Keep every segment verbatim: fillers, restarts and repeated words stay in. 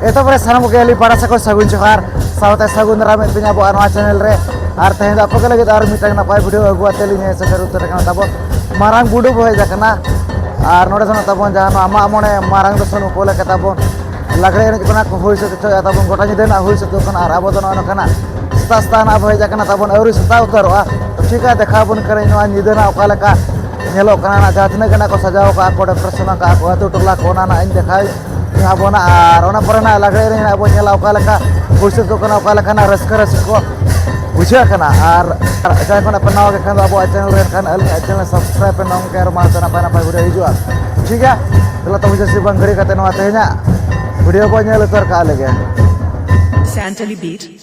ᱮᱛᱚᱦᱚᱵ ᱨᱮ ᱥᱟᱱᱟᱢ ᱠᱚᱜᱮ ᱟᱹᱞᱤᱧ ᱯᱟᱦᱴᱟ ᱥᱮᱫ ᱠᱷᱚᱱ ᱥᱟᱹᱜᱩᱱ ᱡᱚᱦᱟᱨ, ᱥᱟᱶᱛᱮ ᱥᱟᱹᱜᱩᱱ ᱫᱟᱨᱟᱢᱮᱫ ᱯᱮᱭᱟ ᱟᱵᱚᱣᱟᱜ ᱱᱚᱣᱟ ᱪᱮᱱᱮᱞ ᱨᱮ᱾ ᱟᱨ ᱛᱮᱦᱮᱧ ᱫᱚ ᱟᱯᱮ ᱠᱚ ᱞᱟᱹᱜᱤᱫ ᱟᱨ ᱢᱤᱫᱴᱟᱝ ᱱᱟᱯᱟᱭ ᱵᱷᱤᱰᱤᱭᱳ ᱟᱹᱜᱩ ᱟᱛᱮ ᱞᱤᱧ ᱦᱮᱡ ᱥᱮᱴᱮᱨ ᱩᱛᱟᱹᱨ ᱟᱠᱟᱱᱟ᱾ ᱛᱟᱵᱚ ᱢᱟᱨᱟᱝ ᱵᱩᱰᱩ ᱵᱚ ᱦᱮᱡ ᱟᱠᱟᱱᱟ᱾ ᱟᱨ ᱱᱚᱰᱮ ᱫᱚ ᱱᱟᱜ ᱛᱟᱵᱚᱱ ᱡᱟᱦᱟᱸ ᱱᱚᱣᱟ ᱢᱟᱜ ᱢᱚᱬᱮ ᱢᱟᱨᱟᱝ ᱫᱚᱥᱚᱱ ᱩᱯᱚᱞᱚᱠᱠᱷᱮ ᱛᱟᱵᱚᱱ ᱞᱟᱜᱽᱲᱮ ᱮᱱᱮᱡ ᱠᱚ ᱱᱟᱜ ᱠᱚ ᱦᱩᱭ ᱥᱟᱹᱛ ᱦᱚᱪᱚᱭᱮᱫᱼᱟ ᱛᱟᱵᱚᱱ, ᱜᱚᱴᱟ ᱧᱤᱫᱟᱹ ᱱᱟᱜ ᱦᱩᱭ ᱥᱟᱹᱛᱚᱜ ᱠᱟᱱᱟ᱾ ᱟᱨ ᱟᱵᱚ ᱫᱚ ᱱᱚᱜᱼᱚᱭ ᱱᱚᱝᱠᱟᱱᱟᱜ ᱥᱮᱛᱟᱜ ᱥᱮᱛᱟᱜ ᱱᱟᱜ ᱵᱚ ᱦᱮᱡ ᱟᱠᱟᱱᱟ, ᱛᱟᱵᱚᱱ ᱟᱹᱣᱨᱤ ᱥᱮᱛᱟᱜ ᱩᱛᱟᱹᱨᱚᱜᱼᱟ᱾ ᱴᱷᱤᱠ ᱜᱮᱭᱟ, ᱫᱮᱠᱷᱟᱣ ᱟᱵᱚᱱ ᱠᱟᱹᱱᱟᱹᱧ ᱱᱚᱣᱟ ᱧᱤᱫᱟᱹ ᱱᱟᱜ ᱚᱠᱟ ᱞᱮᱠᱟ ᱧᱮᱞᱚᱜ ᱠᱟᱱᱟ, ᱱᱟᱜ ᱡᱟᱦᱟᱸ ᱛᱤᱱᱟᱹᱜ ᱜᱮ ᱱᱟᱜ ᱠᱚ ᱥᱟᱡᱟᱣ ᱠᱟᱜᱼᱟ ᱠᱚ, ᱰᱮᱠᱳᱨᱮᱥᱚᱱ ᱟᱠᱟᱫᱼᱟ ᱠᱚ ᱟᱹᱛᱩ ᱴᱚᱞᱟ ᱠᱚ, ᱚᱱᱟ ᱱᱟᱜ ᱤᱧ ᱫᱮᱠᱷᱟᱣ ᱟᱵᱚᱱᱟ᱾ ᱟᱨ ᱚᱱᱟ ᱯᱚᱨᱮ ᱱᱟᱜ ᱞᱟᱜᱽᱲᱮ ᱮᱱᱮᱡ ᱱᱟᱜ ᱵᱚᱱ ᱧᱮᱞᱟ ᱚᱠᱟ ᱞᱮᱠᱟ ᱯᱩᱭᱥᱟᱹ ᱠᱚ ᱠᱟᱱᱟ, ᱚᱠᱟ ᱞᱮᱠᱟᱱᱟᱜ ᱨᱟᱹᱥᱠᱟᱹ ᱨᱟᱹᱥᱠᱟᱹ ᱠᱚ ᱵᱩᱡᱷᱟᱹᱜ ᱠᱟᱱᱟ᱾ ᱟᱨ ᱡᱟᱦᱟᱸᱭ ᱠᱷᱚᱱᱟᱜ ᱯᱮ ᱱᱟᱣᱟ ᱜᱮ ᱠᱷᱟᱱ ᱫᱚ ᱟᱵᱚᱣᱟᱜ ᱪᱮᱱᱮᱞ ᱨᱮ ᱮᱱᱠᱷᱟᱱ ᱟᱹᱞᱤᱧᱟᱜ ᱪᱮᱱᱮᱞ ᱥᱟᱵᱥᱠᱨᱟᱭᱤᱵ ᱯᱮ, ᱱᱚᱝᱠᱟ ᱟᱨ ᱢᱟᱲᱟᱝ ᱛᱮ ᱱᱟᱯᱟᱭ ᱱᱟᱯᱟᱭ ᱵᱷᱤᱰᱤᱭᱳ ᱦᱤᱡᱩᱜᱼᱟ᱾ ᱴᱷᱤᱠ ᱜᱮᱭᱟ, ᱫᱮᱞᱟ ᱛᱚᱵᱮ ᱡᱟᱹᱥᱛᱤ ᱵᱟᱝ ᱜᱷᱟᱹᱲᱤ ᱠᱟᱛᱮ ᱱᱚᱣᱟ ᱛᱮᱦᱮᱧᱟᱜ ᱵᱷᱤᱰᱤᱭᱳ ᱵᱚᱱ ᱧᱮᱞ ᱩᱛᱟᱹᱨ ᱠᱟᱜ ᱞᱮᱜᱮ᱾ Santali Beat.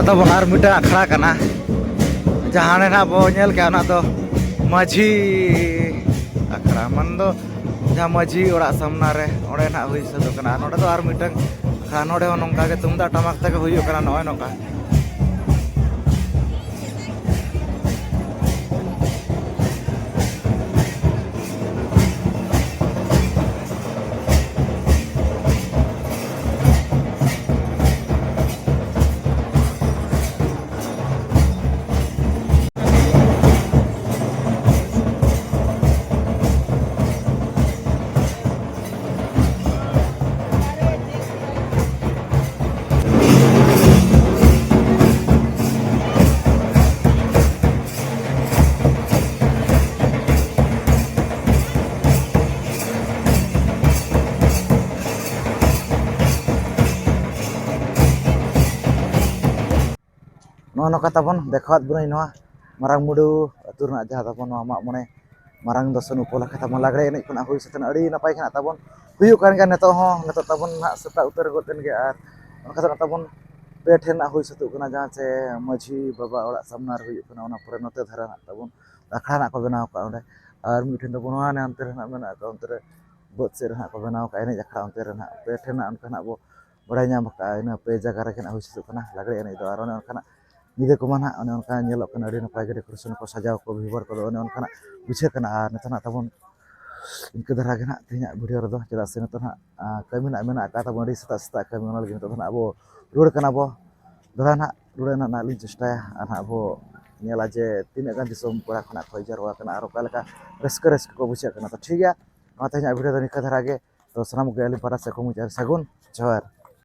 ᱛᱟᱵᱚᱱ ᱟᱨ ᱢᱤᱫᱴᱟᱝ ᱟᱠᱷᱲᱟ ᱠᱟᱱᱟ, ᱡᱟᱦᱟᱸ ᱨᱮ ᱱᱟᱜ ᱵᱚ ᱧᱮᱞ ᱠᱮᱜᱼᱟ, ᱚᱱᱟ ᱫᱚ ᱢᱟᱹᱡᱷᱤ ᱟᱠᱷᱲᱟ, ᱢᱟᱱ ᱫᱚ ᱡᱟᱦᱟᱸ ᱢᱟᱹᱡᱷᱤ ᱚᱲᱟᱜ ᱥᱟᱢᱱᱟ ᱨᱮ, ᱚᱸᱰᱮ ᱱᱟᱜ ᱦᱩᱭ ᱥᱟᱹᱛ ᱠᱟᱱᱟ᱾ ᱟᱨ ᱱᱚᱰᱮ ᱫᱚ ᱟᱨ ᱢᱤᱫᱴᱟᱝ ᱟᱠᱷᱲᱟ, ᱱᱚᱰᱮ ᱦᱚᱸ ᱱᱚᱝᱠᱟ ᱜᱮ ᱛᱩᱢᱫᱟᱜ ᱴᱟᱢᱟᱠ ᱛᱮᱜᱮ ᱦᱩᱭᱩᱜ ᱠᱟᱱᱟ, ᱱᱚᱜᱼᱚᱭ ᱱᱚᱝᱠᱟ᱾ ᱱᱚᱜᱼᱚ ᱱᱚᱝᱠᱟ ᱛᱟᱵᱚᱱ ᱫᱮᱠᱷᱟᱣᱟᱫ ᱵᱚᱱᱟᱹᱧ ᱱᱚᱣᱟ ᱢᱟᱨᱟᱝ ᱢᱩᱰᱩ ᱟᱹᱛᱩ ᱨᱮᱱᱟᱜ ᱡᱟᱦᱟᱸ ᱛᱟᱵᱚᱱ ᱱᱚᱣᱟ ᱢᱟᱜ ᱢᱚᱬᱮ ᱢᱟᱨᱟᱝ ᱫᱚᱥᱚᱱ ᱩᱯᱚᱞᱚᱠᱠᱷᱮ ᱛᱟᱵᱚᱱ ᱞᱟᱜᱽᱲᱮ ᱮᱱᱮᱡ ᱠᱷᱚᱱᱟᱜ ᱦᱩᱭ ᱥᱟᱹᱛ ᱮᱱᱟ, ᱟᱹᱰᱤ ᱱᱟᱯᱟᱭ ᱜᱮ ᱱᱟᱜ ᱛᱟᱵᱚᱱ ᱦᱩᱭᱩᱜ ᱠᱟᱱ ᱜᱮᱭᱟ ᱱᱤᱛᱚᱜ ᱦᱚᱸ᱾ ᱱᱤᱛᱚᱜ ᱛᱟᱵᱚᱱ ᱱᱟᱜ ᱥᱮᱛᱟᱜ ᱩᱛᱟᱹᱨ ᱜᱚᱫ ᱮᱱ ᱜᱮᱭᱟ, ᱟᱨ ᱚᱱᱠᱟ ᱫᱚ ᱱᱟᱜ ᱛᱟᱵᱚᱱ ᱯᱮ ᱴᱷᱮᱱ ᱱᱟᱜ ᱦᱩᱭ ᱥᱟᱹᱛᱚᱜ ᱠᱟᱱᱟ, ᱡᱟᱦᱟᱸ ᱪᱮ ᱢᱟᱹᱡᱷᱤ ᱵᱟᱵᱟ ᱚᱲᱟᱜ ᱥᱟᱢᱱᱟ ᱨᱮ ᱦᱩᱭᱩᱜ ᱠᱟᱱᱟ, ᱚᱱᱟ ᱯᱚᱨᱮ ᱱᱚᱛᱮ ᱫᱷᱟᱨᱟ ᱱᱟᱜ ᱛᱟᱵᱚᱱ ᱟᱠᱷᱲᱟ ᱱᱟᱜ ᱠᱚ ᱵᱮᱱᱟᱣ ᱠᱟᱜᱼᱟ ᱚᱸᱰᱮ, ᱟᱨ ᱢᱤᱫ ᱴᱷᱮᱱ ᱫᱚ ᱵᱚᱱ ᱦᱟᱱᱮ ᱦᱟᱱᱛᱮ ᱨᱮ ᱱᱟᱜ ᱢᱮᱱᱟᱜ ᱟᱠᱟᱫ, ᱚᱱᱛᱮ ᱨᱮ ᱵᱟᱹᱫᱽ ᱥᱮᱫ ᱨᱮ ᱱᱟᱜ ᱠᱚ ᱵᱮᱱᱟᱣ ᱠᱟᱜᱼᱟ ᱮᱱᱮᱡ ᱟᱠᱷᱲᱟ, ᱚᱱᱛᱮ ᱨᱮ ᱱᱟᱜ ᱯᱮ ᱴᱷᱮᱱ ᱱᱟᱜ ᱚᱱᱠᱟ ᱱᱟᱜ ᱵᱚ ᱵᱟᱲᱟᱭ ᱧᱟᱢ ᱟᱠᱟᱫᱼᱟ, ᱤᱱᱟᱹ ᱯᱮ ᱡᱟᱭᱜᱟ ᱨᱮᱜᱮ ᱱᱟᱜ ᱦᱩᱭ ᱥᱟᱹᱛᱚᱜ ᱠᱟᱱᱟ ᱞᱟᱜᱽᱲᱮ ᱮᱱᱮᱡ ᱫᱚ᱾ ᱟᱨ ᱚᱱᱮ ᱚᱱᱠᱟᱱᱟᱜ ᱧᱤᱫᱟᱹ ᱠᱚᱢᱟ ᱱᱟᱜ ᱚᱱᱮ ᱚᱱᱠᱟ ᱧᱮᱞᱚᱜ ᱠᱟᱱᱟ, ᱟᱹᱰᱤ ᱱᱟᱯᱟᱭ ᱜᱮ decoration ᱠᱚ ᱥᱟᱡᱟᱣ ᱠᱚ ᱵᱮᱵᱚᱦᱟᱨ ᱠᱚᱫᱚ ᱚᱱᱮ ᱚᱱᱠᱟᱱᱟᱜ ᱵᱩᱡᱷᱟᱹᱜ ᱠᱟᱱᱟ᱾ ᱟᱨ ᱱᱤᱛᱚᱜ ᱱᱟᱜ ᱛᱟᱵᱚᱱ ᱤᱱᱠᱟᱹ ᱫᱷᱟᱨᱟ ᱜᱮ ᱱᱟᱜ ᱛᱮᱦᱮᱧᱟᱜ video ᱨᱮᱫᱚ, ᱪᱮᱫᱟᱜ ᱥᱮ ᱱᱤᱛᱚᱜ ᱱᱟᱜ, ᱟᱸ, ᱠᱟᱹᱢᱤ ᱱᱟᱜ ᱢᱮᱱᱟᱜ ᱟᱠᱟᱫ ᱛᱟᱵᱚᱱ ᱟᱹᱰᱤ ᱥᱮᱛᱟᱜ ᱥᱮᱛᱟᱜ ᱠᱟᱹᱢᱤ, ᱚᱱᱟ ᱞᱟᱹᱜᱤᱫ ᱱᱤᱛᱚᱜ ᱫᱚ ᱱᱟᱜ ᱟᱵᱚ ᱨᱩᱣᱟᱹᱲ ᱠᱟᱱᱟ ᱵᱚ᱾ ᱫᱚᱦᱲᱟ ᱱᱟᱜ ᱨᱩᱣᱟᱹᱲ ᱨᱮᱱᱟᱜ ᱱᱟᱜ ᱞᱤᱧ ᱪᱮᱥᱴᱟᱭᱟ, ᱟᱨ ᱱᱟᱜ ᱵᱚ ᱧᱮᱞᱟ ᱡᱮ ᱛᱤᱱᱟᱹᱜ ᱜᱟᱱ ᱫᱤᱥᱚᱢ ᱯᱮᱲᱟ ᱠᱷᱚᱱᱟᱜ ᱠᱚ ᱡᱟᱨᱣᱟ ᱠᱟᱱᱟ ᱟᱨ ᱚᱠᱟ ᱞᱮᱠᱟ ᱨᱟᱹᱥᱠᱟᱹ ᱨᱟᱹᱥᱠᱟᱹ ᱠᱚ ᱵᱩᱡᱷᱟᱹᱜ ᱠᱟᱱᱟ᱾ ᱛᱚ ᱴᱷᱤᱠ ᱜᱮᱭᱟ, ᱱᱚᱣᱟ ᱛᱮᱦᱮᱧᱟᱜ video ᱫᱚ ᱱᱤᱝᱠᱟᱹ ᱫᱷᱟᱨᱟ ᱜᱮ᱾ ᱛᱚ ᱥᱟᱱᱟᱢ ᱠᱚᱜᱮ ᱟᱹᱞᱤᱧ ᱯᱟᱦᱴᱟ ᱥᱮᱫ ᱠᱷᱚᱱ ᱢᱩᱪᱟᱹᱫ ᱨᱮ ᱥᱟᱹᱜᱩᱱ ᱡᱚᱦᱟᱨ᱾